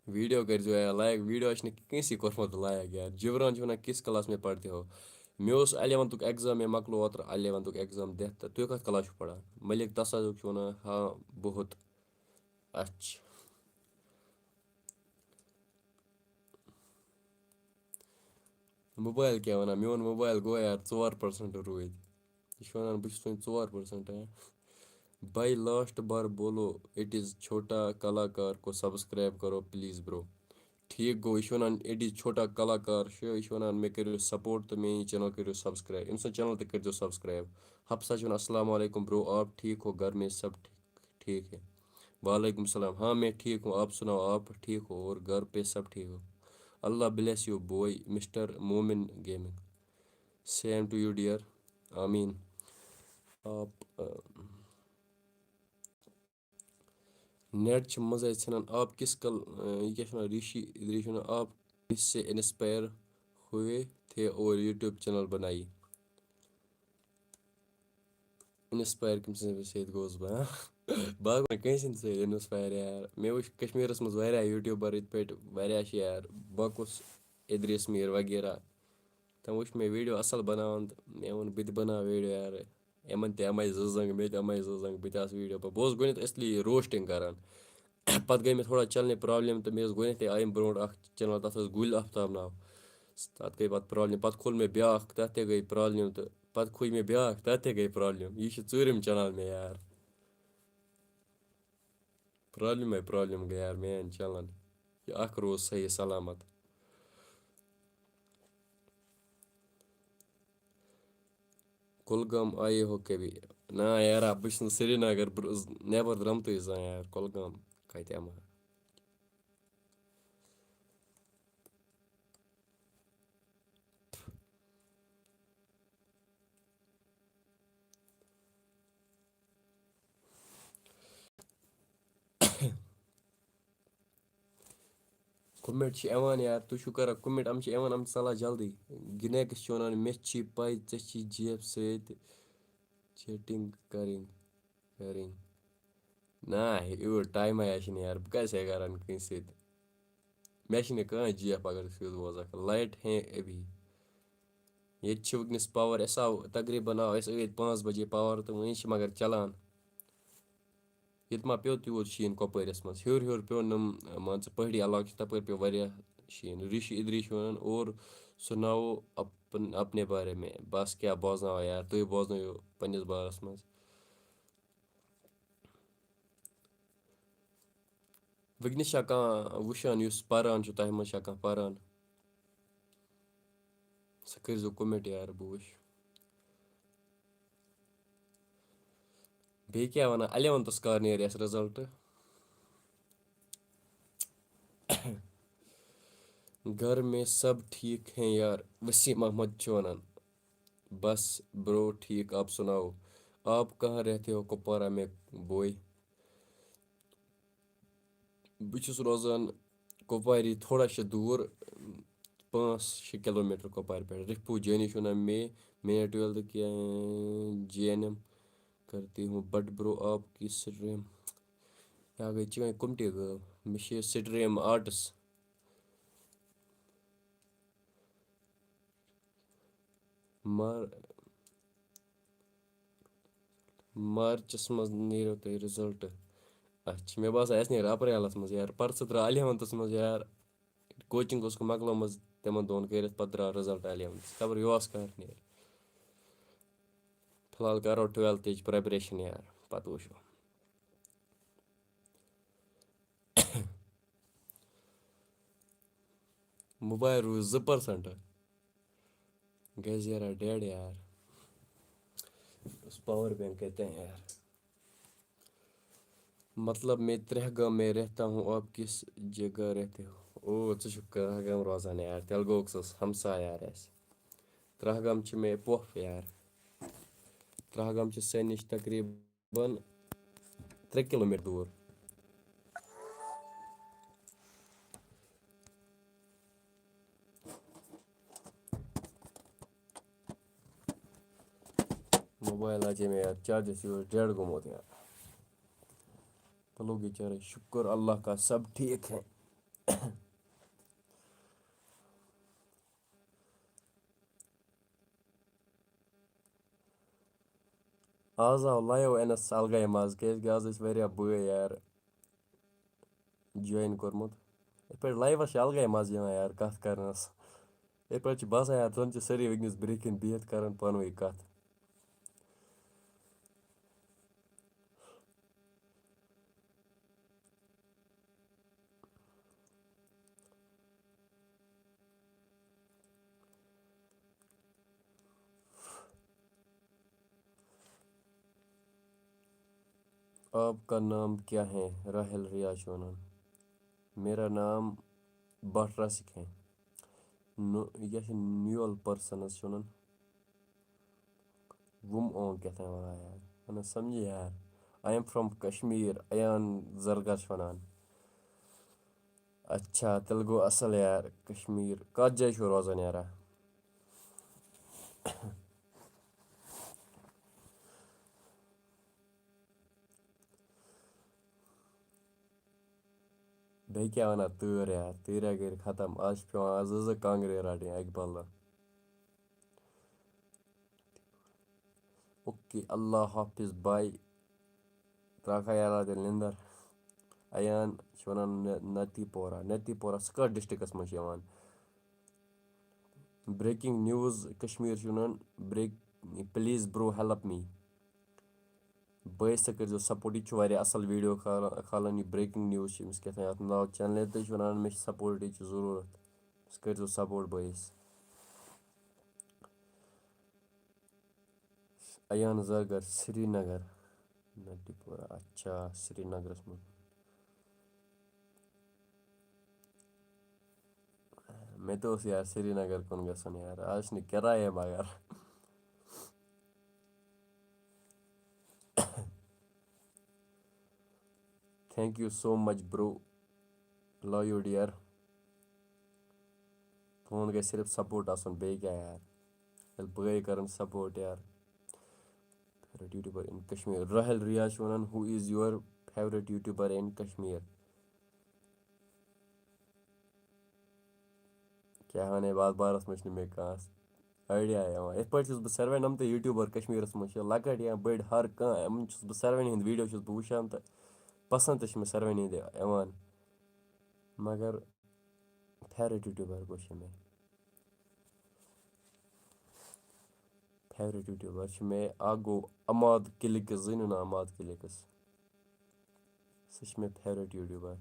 ویٖڈیو کٔرۍزیو یار لایک، ویٖڈیو چھِنہٕ کٲنٛسی کوٚرمُت لایک یار۔ جبران چھُ وَنان، کِس کلاس میں پڑھتے ہو؟ مےٚ اوس الیونتھُک ایگزام، مےٚ مۄکلو اوترٕ الیونتھُک ایگزام دِتھ، تہٕ تُہۍ کَتھ کلاس چھُو پَران؟ ملک تصادق چھُ وَنان، ہاں بہت۔ اچھا۔ موبایل کیٛاہ وَنان؟ میون موبایل گوٚو یار ژور پٔرسَنٛٹ روٗدۍ۔ یہِ چھُ وَنان، بہٕ چھُس وۄنۍ ژور پٔرسَنٛٹ، ہا۔ بھائی، لاسٹ بار بولو، اِٹ اِز چھوٹا کلاکار کو سبسکرائب کرو پلیز برو۔ ٹھیٖک گوٚو، یہِ چھُ وَنان، اِٹ اِز چھوٹا کلاکار چھُ، یہِ چھُ وَنان، مےٚ کٔرِو سپورٹ تہٕ میٛٲنۍ یہِ چینل کٔرِو سبسکرائب۔ أمۍ سٕنٛز چینل تہِ کٔرۍزیو سبسکرائب۔ حفصہ چھِ وَنان، السلام علیکم برو، آپ ٹھیک ہو؟ گھر میں سب ٹھیک، ٹھیک ہے؟ وعلیکم السلام، ہاں میں ٹھیک ہوں، آپ سناؤ، آپ ٹھیک ہو اور گھر پہ سب ٹھیک ہو؟ اللہ bless you boy mister Momin gaming. Same to you dear. آمین۔ آپ، آ، نیٹ چھِ منٛزَے ژھٮ۪نان۔ آپ کِس کل، آ، یہِ کیٛاہ چھِ وَنان، ریٖشی، ریٖشی وَنان، آپ کس سے انسپائر ہوئے تھے اور یوٹیوب چینل بنائی؟ انسپائر کٔمۍ سٕنٛدِ سۭتۍ گوس بہٕ، ہاں؟ بہٕ ہا گوٚو نہٕ کٲنٛسہِ ہٕنٛدِ سۭتۍ انسپائر یار۔ مےٚ وٕچھ کشمیٖرَس منٛز واریاہ یوٹیوبر یِتھ پٲٹھۍ، واریاہ چھِ یار، بکُس، ادریس میٖر وغیرہ۔ تِم وٕچھ مےٚ ویٖڈیو اَصٕل بَناوان تہٕ مےٚ ووٚن، بہٕ تہِ بَناو ویٖڈیو یارٕ۔ یِمَن تہِ اَمَے زٕ زنٛگ، مےٚ تہِ اَمَے زٕ زنٛگ، بہٕ تہِ آسہٕ ویٖڈیو پَتہٕ۔ بہٕ اوسُس گۄڈٕنٮ۪تھ اصلی روسٹِنٛگ کَران۔ پَتہٕ گٔے مےٚ تھوڑا چَنلہِ پرٛابلِم تہٕ مےٚ ٲس گۄڈٕنٮ۪تھٕے آیِم برونٛٹھ اَکھ چَنَل، تَتھ ٲس گُلۍ آفتاب ناو۔ تَتھ گٔے پَتہٕ پرٛابلِم۔ پَتہٕ کھوٗل مےٚ بیٛاکھ، تَتھ تہِ گٔے پرٛابلِم تہٕ پَتہٕ کھوٗج مےٚ بیٛاکھ، تَتھ تہِ گٔے پرٛابلِم۔ یہِ چھِ ژوٗرِم چَنَل مےٚ یار۔ پرٛابلِمَے پرٛابلِم گٔے یار میٛانہِ چَنلہِ۔ یہِ اَکھ روٗز صحیح سلامت۔ کُلگام آئے ہو کبھی؟ نہ یارا، بہٕ چھُس نہٕ سرینگر بر-، نٮ۪بر درٛامتُے زانٛہہ یار۔ کُلگام کَتہِ یِمہٕ ہا؟ کومنٹ چھِ یِوان یار، تُہۍ چھِو کران کومنٹ، یِم چھِ یِوان، یِم چھِ ژَلان جلدی۔ گِنیکٕس چھِ وَنان، مےٚ چھی پَے ژےٚ چھی جیب سۭتۍ چیٹنگ کَرٕنۍ، کَرٕنۍ۔ نہ، یوٗت ٹایمَے چھِنہٕ یار، بہٕ کَتہِ چھُسے کران کٲنٛسہِ سۭتۍ؟ مےٚ چھِنہٕ کانٛہہ جی ایف اگر سیوٚد بوزَکھ۔ لایٹ ہیں ابھی۔ ییٚتہِ چھِ وٕنکیٚنَس پاوَر، اَسہِ آو تقریٖباً آو اَسہِ ٲدۍ پانٛژھ بجے پاوَر تہٕ وٕنہِ چھِ مگر چَلان۔ ییٚتہِ ما پیوٚو تیوٗت شیٖن کۄپوٲرِس منٛز؟ ہیوٚر ہیوٚر پیوٚو نہٕ، مان ژٕ، پہٲڑی علاقہٕ چھِ، تَپٲرۍ پیوٚو واریاہ شیٖن۔ ریٖشی ادریٖش چھِ وَنان، اور سُناوو اپن-، اپنے بارے میں۔ بَس کیٛاہ بوزناوو یار، تُہۍ بوزنٲیِو پنٛنِس بارَس منٛز۔ وٕنکیٚنَس چھا کانٛہہ وٕچھان یُس پَران چھُ، تۄہہِ منٛز چھا کانٛہہ پَران؟ سُہ کٔرۍزیو کومنٹ یار، بہٕ وٕچھِ۔ بیٚیہِ کیٛاہ وَنان، الیونتھَس کر نیرِ اَسہِ رِزلٹ؟ گھر میں سب ٹھیک ہیں یار، وسیم احمد چھُ وَنان۔ بس برو ٹھیک، آپ سناؤ، آپ کہاں رہتے ہو کپوارہ میں بوائے؟ بہٕ چھُس روزان کۄپوارِ تھوڑا چھِ دوٗر، پانٛژھ شےٚ کِلوٗ میٖٹر کۄپوارِ پٮ۪ٹھ۔ رِفو جٲنی چھُ وَنان، میں، میں نے ٹُویلتھ کیا جے این ایم کرتی ہوں، بٹ برو آپ کی سٹریم۔ یا گٔے چٲنۍ کوٚمٹی گٲو، مےٚ چھِ یہِ سٹریم آرٹس۔ مار-، مارچس منٛز نیرو تۄہہِ رِزلٹ۔ اچھا، مےٚ باسان، اَسہِ نیرِ اپریلس منٛز یار۔ پرسہٕ درٛاو الیونتھس منٛز یار، کوچنگ اوسُکھ مۄکلٲومٕژ تِمن دۄہن کٔرِتھ، پتہٕ درٛاو رِزلٹ الیونتھس۔ خبر یُہُس کر نیرِ۔ فی الحال کرو ٹُویلتھٕچ پریپریشن یار، پتہٕ وٕچھو۔ موبایل روٗز زٕ پٔرسنٹ۔ گژھِ یارا ڈیڈ یار۔ اس پاور بینک کتہِ یار؟ مطلب، میں ترٛےٚ گام میں رہتا ہوں، آپ کس جگہ رہتے ہو؟ او، ژٕ چھُکھ ترٛےٚ گام روزان یار، تیٚلہِ گوٚو سُہ ہمساے یار اَسہِ۔ ترٛہہ گام چھِ مےٚ پۄپھ یار۔ ترٛہہ گام چھِ سٲنۍ نِش تقریٖباً ترٛےٚ کِلوٗ میٖٹر دوٗر۔ موبایل لجے مےٚ یار چارجَس، یہِ اوس ڈٮ۪ڈ گوٚمُت یار۔ تہٕ لوٚگ یہِ چارٕج، شُکُر اللہ کا سب ٹھیٖک ہے۔ آز آو لایِو اَنَس الگَے مَزٕ، کیٛازِکہِ آز ٲسۍ واریاہ بٲے یار جویِن کوٚرمُت۔ یِتھ پٲٹھۍ لایِوَس چھِ الگَے مَزٕ یِوان یار کَتھ کَرنَس۔ یِتھ پٲٹھۍ چھِ باسان یار زَن چھِ سٲری وٕنۍکٮ۪س برٛونٛہہ کِنۍ بِہِتھ کَران پانہٕ ؤنۍ کَتھ۔ آپ کا نام کیا ہے؟ راحل ریاض چھُ وَنان۔ میرا نام بٹ راسک ہے۔ نو-، یہِ کیٛاہ چھِ نیول پٔرسَنَس چھِ وَنان؟ وُم اونگ کیٛاہ تام وَنان یار؟ وَنان سَمجھی یار۔ I am from Kashmir، Ayan زرگر چھِ وَنان۔ اچھا، تیٚلہِ گوٚو اَصٕل یار۔ کشمیٖر کَتھ جایہِ چھُو روزان یارا؟ بیٚیہِ کیٛاہ وَنان، تۭر یار، تۭریا گٔے ختم۔ آز چھِ پٮ۪وان آز زٕ زٕ کانٛگرِ رَٹٕنۍ اَکہِ بدلہٕ۔ اوکے، اللہ حافظ باے۔ ترٛاوکھا یارا تیٚلہِ نِندٕر۔ ایان چھِ وَنان نہ-، نتی پورہ۔ نتی پورہ سُہ کَتھ ڈِسٹِرٛکَس منٛز چھِ یِوان؟ Breaking news کشمیر چھُ وَنان، break، please bro help me۔ بٲیِس تہِ کٔرۍزیو support، یہِ تہِ چھُ واریاہ اَصٕل video کھالا-، کھالان، یہِ breaking news چھِ أمِس کیٛاہ تام اَتھ ناو channel تہِ چھُ وَنان مےٚ چھِ support ییٚتہِ چھِ ضروٗرت، أمِس کٔرۍزیو support بٲیِس۔ ایان زرگر، سرینگر۔ نٹی پورہ، اچھا، سرینگرس منٛز۔ مےٚ تہِ اوس یار سرینگر کُن گژھُن یار، آز چھِنہٕ کِرایے مگر۔ Thank you so much bro, love you dear۔ تُہُنٛد گژھِ صرف support آسُن، بیٚیہِ کیٛاہ یار؟ ییٚلہِ بٲے کَرَن support یار۔ Favorite YouTuber in Kashmir، Rahil Riyaz چھُ وَنان، who is your favorite YouTuber in Kashmir؟ کیٛاہ وَنَے بہٕ اَتھ بارَس منٛز، چھُنہٕ مےٚ کانٛہہ idea یِوان۔ یِتھ پٲٹھۍ چھُس بہٕ ساروٕے نَمتہٕ YouTuber کشمیٖرَس منٛز چھِ، لۄکٕٹۍ یا بٔڑۍ، ہر کانٛہہ، یِمَن چھُس بہٕ ساروٕنی ہِنٛدۍ video چھُس بہٕ وٕچھان تہٕ پَسنٛد تہِ چھِ مےٚ ساروٕنی ہِنٛدۍ یِوان۔ مگر favorite YouTuber کُس چھُ مےٚ؟ Favorite YouTuber چھُ مےٚ، اَکھ گوٚو عماد کِلِکٕس، زٲنِو نا عماد کِلِکٕس؟ سُہ چھُ مےٚ favorite YouTuber۔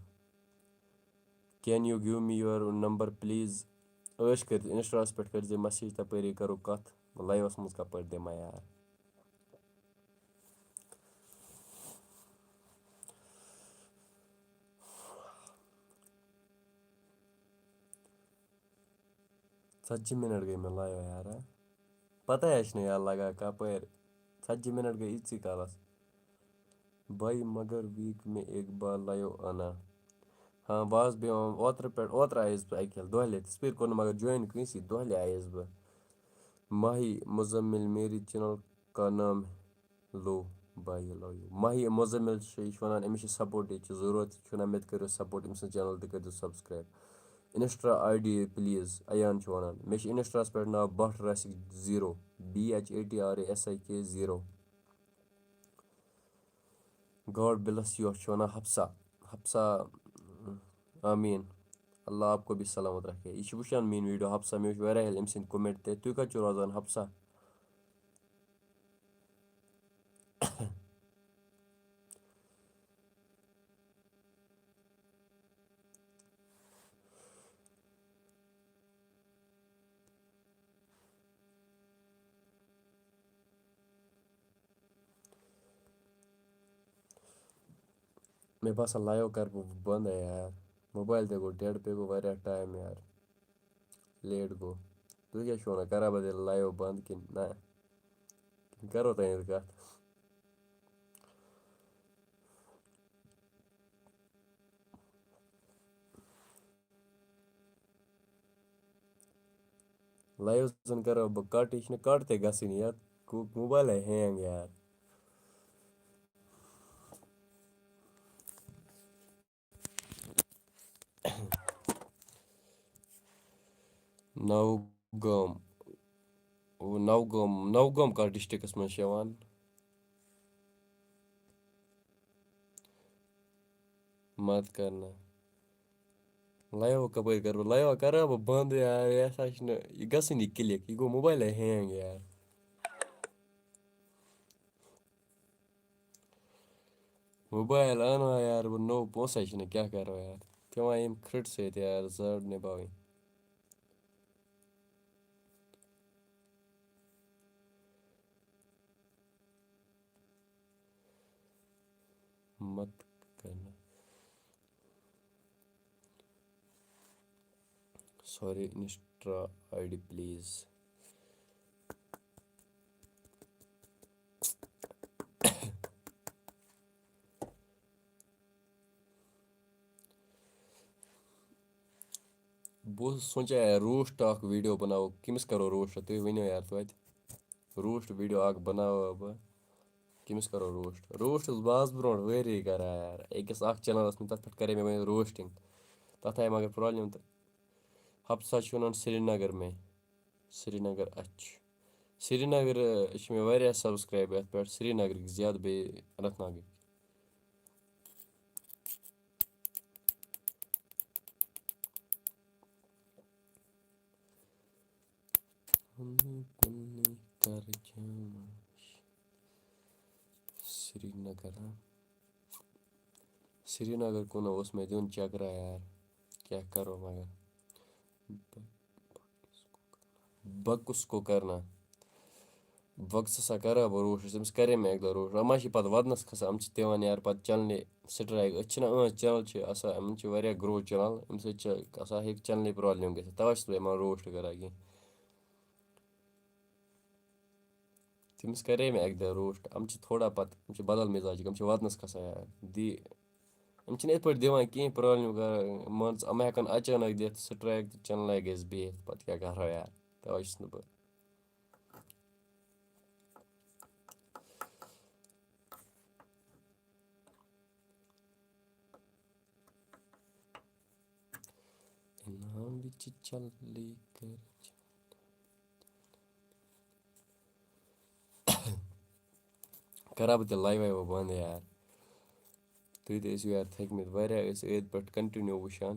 Can you give me your number please؟ عٲش کٔرِتھ Insta-ہس پٮ۪ٹھ کٔرۍزِ message، تَپٲری کَرو کَتھ۔ Live-س منٛز کَپٲرۍ دِمہٕ یار؟ ژتجی minute گٔے مےٚ live یارا۔ پتہ ہے چھِنہٕ یار لگان کپٲرۍ۔ ژتجی minute گٔے ییٖتسٕے کالس۔ بھائی مگر week میں ایک بار live آنا۔ ہاں، بہٕ آس بیٚہوان اوترٕ پٮ۪ٹھ، اوترٕ آیس بہٕ اَکہِ لَٹہِ، دۄہلہِ، تِژھ پھِرِ کوٚر نہٕ مگر join کٲنٛسی، دۄہلہِ آیس بہٕ۔ ماہی مزمل میری channel کا نام لو بھائی، لو یو۔ ماہی مزمل چھُ، یہِ چھُ وَنان، أمِس چھِ support ییٚتہِ چھِ ضروٗرت، یہِ چھُ وَنان، مےٚ تہِ کٔرِو support، أمۍ سٕنٛز channel تہِ کٔرۍزیو subscribe۔ Insta ID please، Ayan چھُ وَنان۔ مےٚ چھُ Insta-ہس پٮ۪ٹھ ناو Bhat Rasik zero، B H A T R A S I K zero۔ God bless you چھُ وَنان حفصہ، حفصہ، آمیٖن۔ اللہ آپ کو بھی سلامت رکھے۔ یہِ چھِ وٕچھان میٛٲنۍ video حفصہ، مےٚ وٕچھ واریاہ ییٚلہِ أمۍ سٕنٛدۍ comment تہِ۔ تُہۍ کَتہِ چھِو روزان حفصہ؟ مےٚ باسان live کَرٕ بہٕ بنٛدٕے یار، موبایل تہِ گوٚو dead، بیٚیہِ گوٚو واریاہ time یار، late گوٚو۔ تُہۍ کیٛاہ چھِو وَنان، کَرا بہٕ تیٚلہِ live بنٛد کِنہٕ نہ؟ کِنہٕ کَرو تۄہہِ ییٚتہِ کَتھ؟ Live زَن کَرو بہٕ cut، یہِ چھُنہٕ cut تہِ گژھٲنی، یَتھ گوٚو موبایلَے hang یار۔ نوگام۔ او، نوگام، نوگام کَتھ ڈسٹرکٹس منٛز چھِ یِوان؟ مت کرنا۔ Live کَپٲرۍ کَرٕ بہٕ؟ Live کَرٕ ہا بہٕ بنٛد یار، یہِ ہسا چھُنہٕ، یہِ گژھٲنی click، یہِ گوٚو موبایلَے hang یار۔ موبایل اَنہٕ ہا یار بہٕ نوٚو، پونٛسَے چھِنہٕ، کیٛاہ کَرو یار؟ پٮ۪وان ییٚمہِ کھرٛٹہٕ سۭتۍ یار زٔڈ نِباوٕنۍ۔ مت کرنا۔ Sorry, Insta I D please. بہٕ اوسُس سونٛچان یار، roast اکھ video بناوو، کٔمِس کرو roast؟ تُہۍ ؤنِو یار توتہِ۔ Roast video اکھ بناوو بہٕ، کٔمِس کرو roast؟ Roast ٲسٕس بہٕ آز برونٛٹھ ؤری کران یار، أکِس اکھ channel ٲس مےٚ، تَتھ پٮ۪ٹھ کرے مےٚ وۄنۍ roasting۔ تَتھ آیہِ مگر problem تہٕ۔ ہفتہٕ سا چھُ وَنان سرینگر میں، سرینگر اچھ۔ سرینگر، ٲ، چھِ مےٚ واریاہ subscribe یَتھ پٮ۪ٹھ، سرینگرٕکۍ زیادٕ بیٚیہِ اننت ناگٕکۍ۔ کُنُے کُنُے کر جان سرینگر، ہاں۔ سرینگر کُن اوس مےٚ دیُن چکرا یار، کیٛاہ کرو مگر۔ بہٕ کُس کو کرنا؟ بہٕ کُس ہسا کرا بہٕ roast؟ تٔمِس کرے مےٚ اَکہِ دۄہ roast۔ یِم ما چھِ پتہٕ ودنَس کھسان، یِم چھِ دِوان یار پتہٕ channelہِ strike۔ أسۍ چھِنہ، یِہٕنٛز channel چھِ آسان، یِمَن چھِ واریاہ grow channel، اَمہِ سۭتۍ چھِ آسان ہیٚکہِ channelہِ problem گٔژھِتھ، تَوَے چھُس بہٕ یِمَن roast کران کینٛہہ۔ تٔمِس کرے مےٚ اَکہِ دۄہ roast۔ یِم چھِ تھوڑا پتہٕ، یِم چھِ بدل مزاجِک، یِم چھِ ودنَس کھسان یار۔ دی، یِم چھِنہٕ یِتھ پٲٹھۍ دِوان کینٛہہ، problem کران، مان ژٕ، یِم ہٮ۪کَن اچانک دِتھ strike تہٕ channelے گژھِ بِہِتھ، پتہٕ کیٛاہ کرو یار؟ تَوَے چھُس نہٕ بہٕ۔ انعام وچ چلی کر۔ کرا بہٕ تیٚلہِ live وایو بنٛد یار۔ تُہۍ تہِ ٲسِو یار تھٔکمٕتۍ، واریاہ ٲسۍ أتھۍ پٮ۪ٹھ continue وٕچھان۔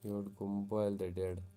یورٕ گوٚو موبایل تہِ dead۔